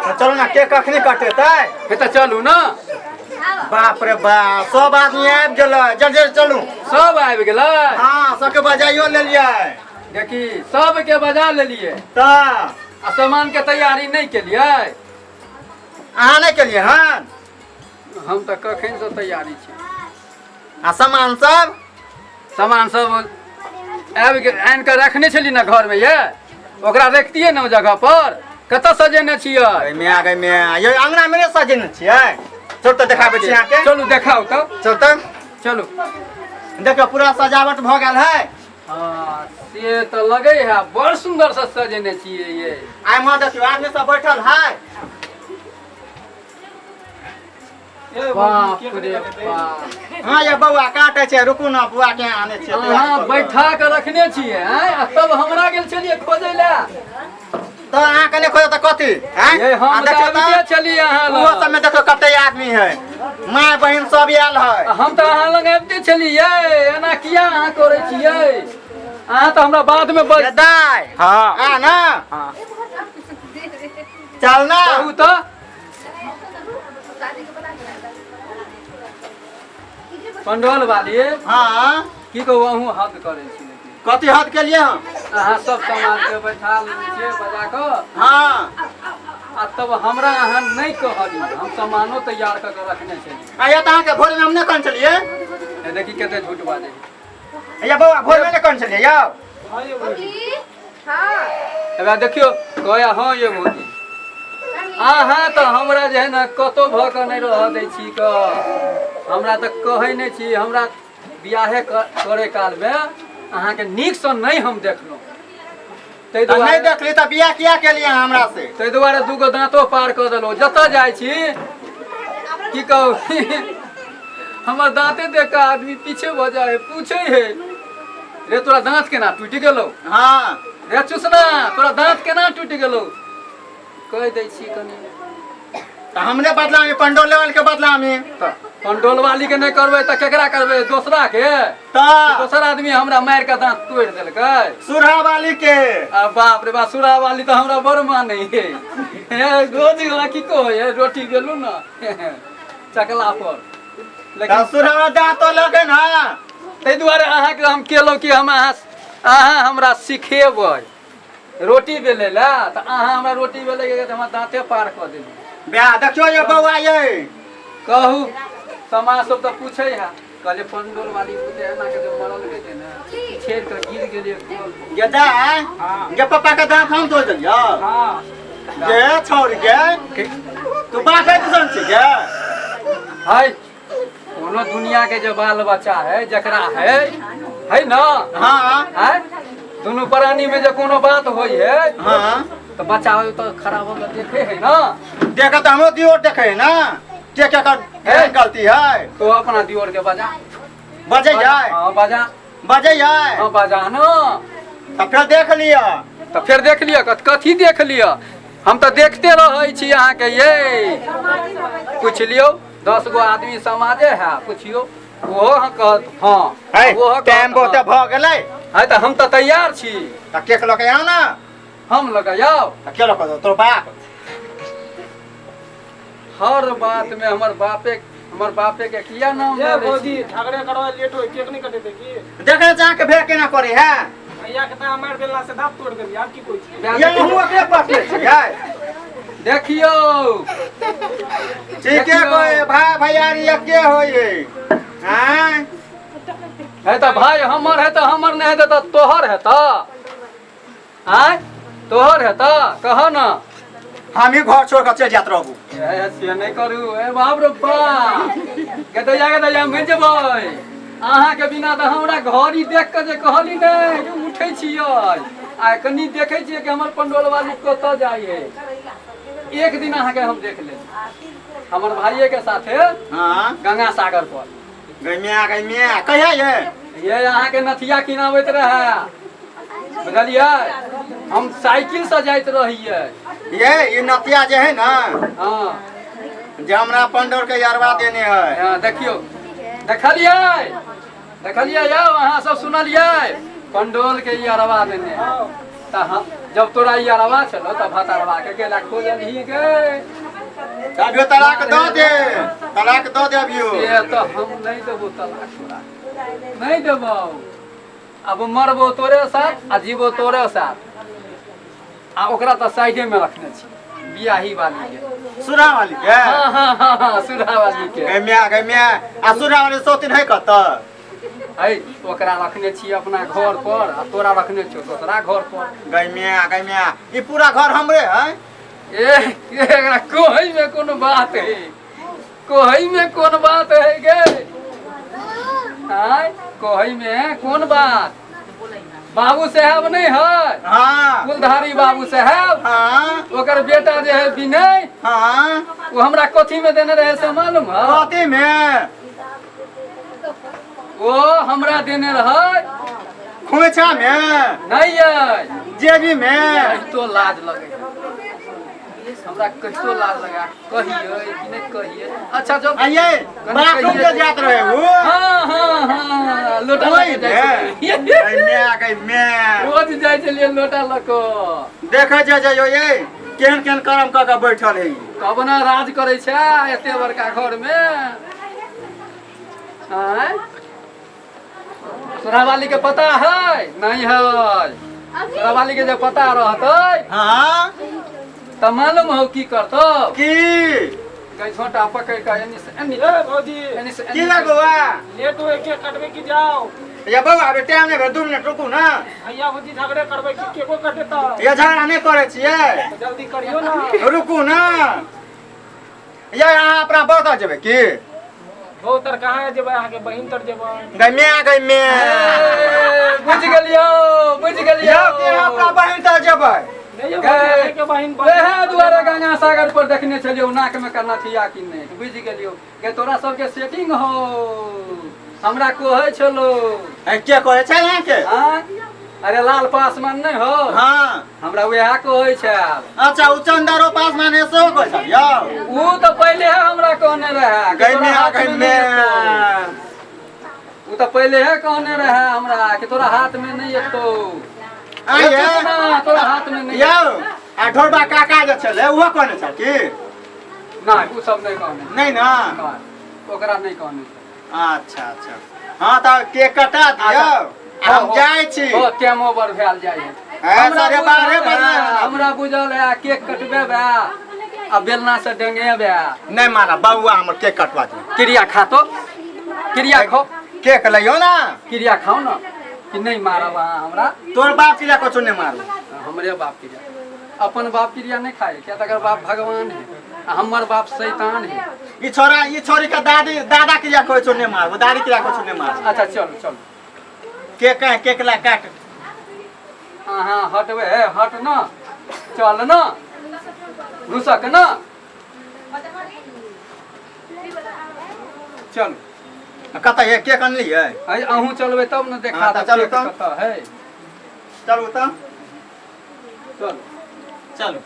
तऽ चलू ने, केक कखनी कटेतै? हे तऽ चलू ने। बाप रे बाप, सब आदमी आबि गेलै, जल्दी जल्दी चलू। सब आबि गेलै? हँ, सबके बजाइयो लेलियै। देखी, सबके बजा लेलियै। तऽ आ सामान के तैयारी नहि केलियै? अहाँ नहि केलियै हन? हम तऽ कखन से तैयारी छी। आ सामान सब? सामान सब आबि गेल, आनि कऽ रखने छली ने घरमे ये, ओकरा रखतियै ने ओ जगह पर। कतऽ सजेने छियै? गै माय, गै माय, ये अंगना मे नहि सजेने छियै? चल तऽ देखाबै छी अहाँके। चलू, देखाउ तऽ। चल तऽ। चलू। देखियौ, पूरा सजावट भऽ गेल है। हँ, से तऽ लगै है बड़ सुन्दर से सजेने छियै ये। आइ माँ, देखियौ, आदमी सब बैठल है। बाप रे बाप! हाँ ये बौआ, काटे छै, रुकू ने, बौआ के आने छियै। अहाँ बैठा कऽ रखने छियै आँय, आ तब हमरा गेल छलियै खोजै लए। तऽ अहाँ कने खोजो तऽ कथी आँय? ये आ हम तऽ देखियौ तऽ आबिते छलियै अहाँ ओहो लग। सबमे देखियौ कते आदमी है, माय बहिन सब आयल है। हम तऽ अहाँ लग आबिते छलियै। एना किया अहाँ करै छियै? अहाँ तऽ हमरा बादमे बज ये दाय। हाँ। आ ना। हाँ। चल ना। कहू तऽ। पंडौल वाली। हाँ। की कहू, अहूँ हद करै छी लेकिन। कथी हद के लिए हम? अहाँ सब समाज के बैठा लेने छियै बजा कऽ। हाँ। आ तब हमरा अहाँ नहि कहलियै, हम सामानो तैयार कऽ के रखने छलियै। आ ये तऽ अहाँके भोरमे हम नहि कहने छलियै। हे देखी, कते झूठ बाजै। ये बौआ, भोरमे नहि कहने छलियै यौ? एकरा देखियौ, कहैया हँ ये भौजी। अहाँ तऽ हमरा जे है ने कतहु भऽ कऽ नहि रहऽ दै छी कऽ। हमरा तऽ कहै नहि छी। हमरा बियाहे करै कालमे अहाँके नीकसँ नहि हम देखलहुँ, ताहि तऽ नहि दुआरे। देखली तऽ बियाह किया केलियै अहाँ हमरा से? ताहि दुआरे दूगो दाँतो पार कऽ देलहुँ। जतऽ जाइ छी, की कहू, हमर दाँते देख कऽ आदमी पीछे भऽ जाइ है, पूछै है, रे तोरा दाँत केना टूटि गेलौ? हाँ। रे चुसना, तोरा दाँत केना टूटि गेलौ? कहि दै छी कनि। तऽ हमरे बदलामी, पंडौल लेवल के बदलामी। तऽ पंडौल वाली के नहि करबै तऽ केकरा करबै? दोसरा के? तऽ दोसर आदमी हमरा मारि कऽ दाँत तोड़ि देलकै? सुरहा वाली के। आ बाप रे बाप, सुरा वाली तऽ हमरा बड़ मानै है। हे, रोज ओकरा की कहै है, रोटी गेलू ने चकला पर। तऽ लेकिन सुरहा दाँत तो लगे ना। ताहि दुआरे अहाँके हम केलहुँ कि हम अहाँ अहाँ हमरा सिखेबै रोटी बेलै लए, तऽ अहाँ हमरा रोटी बेलै के तऽ हमरा दाँते पार कऽ देलियै। बियाह देखियौ ये बौआ ये। कहू, समाज सब तऽ पूछै है। कहलियै पंडौल वाली पुते एना के जे मरल गेलै ने, छेड़ कऽ गिर गेलियै कल। गे दाय, गे पप्पा के दाँत हम तोड़ देलियौ? हाँ। गे छोड़ गे, तू बापे दिसन छी गे? है, कोनो दुनिया के जे बाल बच्चा है, जकरा है है ना? हाँ। है, दुनू प्राणी में जे कोनो बात होइ है, हाँ, तऽ बच्चा होइ तऽ खड़ा भऽ कऽ देखे है ना। देखे तऽ हमरो दियोर देखे है ना, के के कर हे। गलती है। तो अपना दियोर के बजा। बजे जाए? हाँ, बजा। बजे जाए? हाँ, बजा ना। तऽ फेर देख लिअ। तऽ फेर देख लिअ। कथी देख लिअ? हम तऽ देखते रहै छी अहाँके ये। पूछि लियौ, 10 गो आदमी समाजे है, पुछियौ, ओहो अहाँ कहत हँ। है। ओहो कहत। टाइम बहुते हँ। भऽ गेलै। है, तऽ हम तऽ तैयार छी। तऽ केक लऽ के आउ ने। हम लऽ कऽ आउ? तऽ के लऽ कऽ, तोर बाप? हर बात में हमर बापे, हमर बापे के किया नाम ये लऽ लै भौजी, छी? झगड़े करवा लेट हो, केक नहीं कटेते की? देखै छी अहाँके भेड़ केना करे है। भैया के तऽ मारि देला से दाँत तोड़ देली, आब की कोइ छी? देखियौ। ये अहूँ ओकरे पटले छियै। देखियौ। ठीके कहै, भाय भैयारी एके होइ है, आँय? है तऽ भाय हमर है तऽ हमर, नहि हेतै तऽ तोहर हेतऽ? आँय, तोहर हेतऽ? कह न। हम ही घर छोड़ कऽ चलि जाइत रहबू। ए, से नहि करू। ए बाप रे बाप, गेदैया गेदैया, मरि जेबै अहाँके बिना तऽ। हमरा घर ई देख कऽ जे कहली ने कि उठै छियै आ कनि देखै छियै कि हमर पंडौल वाली कतऽ जाइ है। एक दिन अहाँके हम देख लेब हमर भाइये के साथे गंगा सागर पर। गै मिया, गै मिया, कहिया ये? ये अहाँके नथिया किनाबैत रहए, बुझलियै? हम साइकिल से जाइत रहियै। ये ई नतिया जे है ना, जे हमरा पंडौल के यरवा देने है। हाँ, देखियौ, देखलियै, देखलियै यौ, अहाँ सब सुनलियै, पंडौल के ई अरवा देने है। तऽ हम जब तोरा ई अरवा छलो तब भतरवा के केला खोजलही गे। अभियो तलाक दऽ दे, तलाक दऽ दे अभियो। से तऽ हम नहि देबो तलाक, तोरा नहि देबौ। अब मरबो तोरे साथ आ जीबो तोरे साथ। आ ओकरा तऽ साइडे में रखने छी बियाही वाली के। सुरा वाली के? हाँ हाँ हाँ हाँ, सुरा वाली के। गै म्या, गै म्या, आ सुरा वाली सौतिन है कतऽ? है, ओकरा रखने छी अपना घर पर आ तोरा रखने छौ दोसरा घर पर। गै म्या, गै म्या, ई पूरा घर हमरे है। ए एकरा कहै में कोनो बात है? कहै में कोन बात है गे? आय कहै में कोन बात? बाबू साहेब नहीं है? हाँ। कुलधारी बाबू साहेब? हाँ। ओकर बेटा जे है विनय? हाँ। वो हमरा कथी में देने रहे से मालूम है? कथी में? वो हमरा देने रहे खोइछा में। नहीं है। जेबी में। तो लाज लगे हमरा, कहितो लाज लगा, कहिए कि नहीं कहिए? अच्छा जब आइए बाथरूम के जात रहे वो। हाँ हाँ हाँ, लोटा ओहि लऽ के जाइ ने। छलियै। गै म्या, गै म्या, रोज जाइ छलियै लोटा लऽ कऽ। देखै जे जइयो ये केहन केहन करम कऽ के बैठल है ई। तब ने राज करै छै एते बड़का घर में। आँय तोरा वाली के पता है नहीं है? तोरा वाली के जब पता रहतै हाँ तऽ मालूम हो की करतौ? की? गै झोंटा पकड़ कऽ एनी से एनी, ए भौजी। एनी से की एनी। रे बौआ? लेट होए, केक कटबे की जाओ? ये बौआ, अभी टाइम नहीं भेल, 2 मिनट रुकू ना। भैया भौजी झगड़े करबै की केको कटेतै? ये झगड़ा नहीं करै छियै। जल्दी करियौ ना। रुकू ना। ये अहाँ अपना बड़ जेबै की? बहुत तर कहाँ जेबै? अहाँके बहिन तर जेबै। गै म्या, गै म्या। ए, बुझि गेलियौ, बुझि गेलियौ। यौ के अपना बहिन तर जेबै? नहि यौ भौजी, अहाँके बहिन। वएह दुआरे गंगा सागर पर देखने छलियौ नाक में कनथिया कि नहि। बुझि गेलियौ गे, तोरा सबके सेटिंग हो, हमरा कहै छलो। ए, के कहै छै अहाँके? आँय? अरे लाल पासमान नहि हो? हाँ। हमरा वएह कहै छै। अच्छा, उ चंदरो पासमान सेहो कहै छै यौ? उ तऽ पहिले हमरा कहने रहए कि गै तोरा म्या, हाथ गै में नहि म्या। एतौ। उ तऽ पहिले कहने रहए हमरा कि तोरा हाथ में नहि एतौ। आँय ये? ना, तोरा हाथ में नहि। यौ, आ ढोरबा काका जे छलै, ओहो कहने छल की? नहि, उ सब नहि कहने। नहि ना? नहि, ओकरा नहि कहने छै। अच्छा अच्छा, हाँ, तऽ केक कटा दियौ आ हम जाइ छी। ओ टाइम ओवर भेल जाइ है। है, हमरा 12:30 बुझल बजलै है, हन। हमरा बुझल है, केक कटबेबे आ बेलना से डेंगेबे। नहि मारा बौआ, हमर केक कटवा दियौ। क्रिया खा तो, क्रिया खो। केक लइयौ ना। क्रिया खाओ ना कि नहीं मारब अहाँ हमरा। तोर बाप क्रिया कछो नहि मारू। हमरे बाप क्रिया, अपन बाप क्रिया नहीं खाए क्या? तकर बाप भगवान है आ हमर बाप शैतान है। ई छोरा, ई छोरी के दादी दादा क्रिया कहै छौ नहि मारबो, दादी क्रिया कछो नहि मारबो। अच्छा, चलो चलो। केक है, केक ला काट। अहाँ हटबे? हे हट ना, चल ना, घुसक ना, चल। कतऽ है केक अनलियै? अरे अहूँ चलबै तब ने देखा हाँ, तऽ देब चलू केक तऽ। कतऽ है। चलू तऽ। चल। चलू।